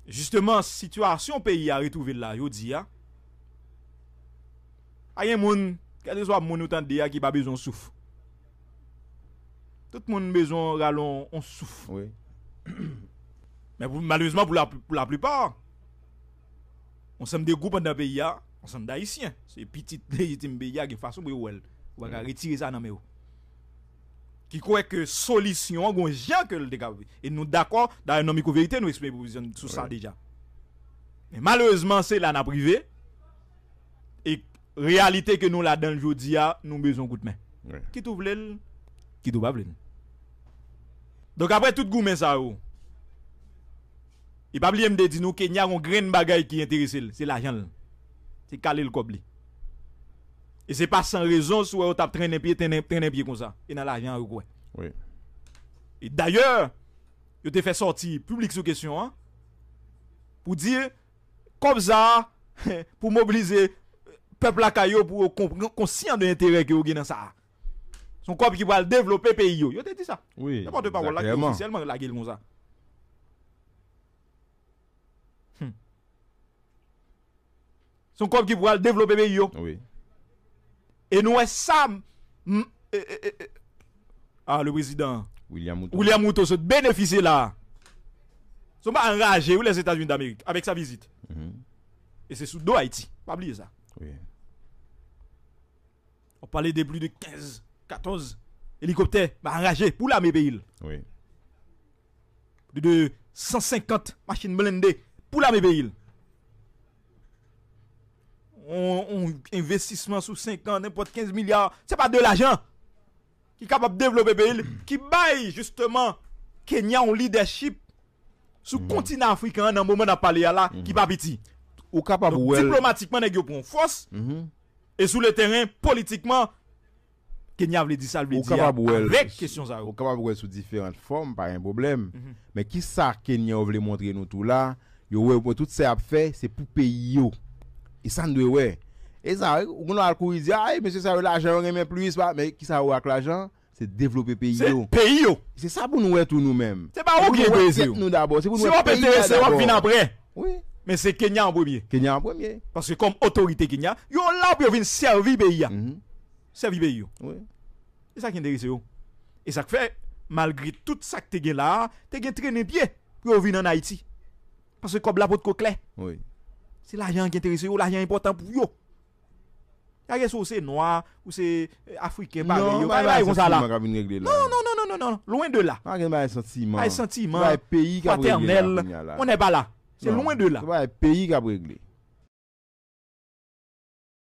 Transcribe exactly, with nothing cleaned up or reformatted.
Jisteman, sitiyasyon peyi a retwouve l la jodi a, pa gen moun, kèlkeswa moun ou tande a, ki pa bezwen yon souf. Tout moun bezwen rale yon, yon souf. Wi. Men pou, malerezman, pou la, pou laplipa, yon ansanm de gwoup anndan peyi a, ansanm d Ayisyen, se pitit lejitim peyi a, gen fason pou yo wè l. Ou pa ka retire sa nan men yo. Ki kwè ke solisyon an gon jan ke l te ka. E nou dakò, dayè nan Mikwo Verite, nou eksprime pozisyon n sou sa deja. Men malerezman, se la n ap rive. E reyalite ke nou ladan l jodi a, nou bezwen kout men. Kit ou vle l, kit ou pa vle l. Donk, apre tout goumen sa yo, e pa bliye m te di nou, Kenya gon grenn bagay ki enterese l, se lajan l. Se kale l kòb li. E se pa san rezon si w wè yo t ap trennen pye, trennen, trennen pye konsa. E nan lajan an yo kwè. Wi. E dayè, yo te fè sòti piblik sou kesyon an, pou di, kòb sa a, pou mobilize pèp lakay yo, pou yo konpran, konsyan de enterè ke yo gen nan sa a. Se yon kòb ki pral devlope peyi yo. Yo te di sa. Wi, nan pòtepawòl la ki ofisyèlman lage l konsa. Hmm. Se yon kòb ki pral devlope peyi yo. Wi. E nou wè sa, m, e, e, e, e, a, le prezidan William Ruto. William Ruto sot benefisye la. Se yon bagay anraje, wi, Lèzetazini Damerik, avèk sa vizit. Mhm. E se sou do Ayiti. Pa bliye sa. Wi. W ap pale de plis de kenz, katòz elikoptè, bagay anraje pou lame peyi l. Wi. Plis de san senkant machin blende pou lame peyi l. On, on envestisman sou senk an, nenpòt kenz milya, se pa de lajan ki kapab devlope peyi l, ki bay, jisteman, Kenya yon lidèchip sou kontinan afriken an nan moman n ap pale a la, ki pa piti. Ou kapab wè l. Donk, diplomatikman, nèg yo pran fòs. Mhm. E sou le teren, politikman, Kenya vle di sa l vle di a avèk kesyon sa yo. Ou kapab wè l sou diferan fòm, pa gen pwoblèm. Mhm. Men kisa Kenya yo vle montre nou tou la, yo wè, wè tout sa y ap fè, se pou peyi yo. E sa n dwe wè. E sa, ou konn al kouri di, ay, mesye sa yo lajan yo renmen plis, pa, men kisa yo wè ak lajan? Se devlope peyi yo. Se peyi yo. Se sa pou nou wè tou nou menm. Se pa ou ki enterese yo. Se pou nou wè tèt nou dabò. Se pou nou wè peyi a dabò. Si w ap enterese, w ap vin apre. Wi. Men se Kenya an premye. Kenya an premye. Paske kòm otorite Kenya, yo la pou yo vin sèvi peyi a. Mhm. Sèvi peyi yo. Wi. Se sa ki enterese yo. E sa k fè, malgre tout sa k te gen la a, te gen trennen pye pou yo vin ann Ayiti. Paske kòb la potko klè. Wi. Se lajan an ki enterese yo, lajan an enpòtan pou yo. Lage sou ou se nwa, ou se, eh, afriken, parèy yo. Non, pa gen bagay konsa la. Non, non, non, non, non, non. Lwen de la. Pa gen bagay santiman. Bagay santiman. Bagay peyi k ap regle la kounya la. On n'est pas là. Se lwen de la. Se bagay peyi k ap regle.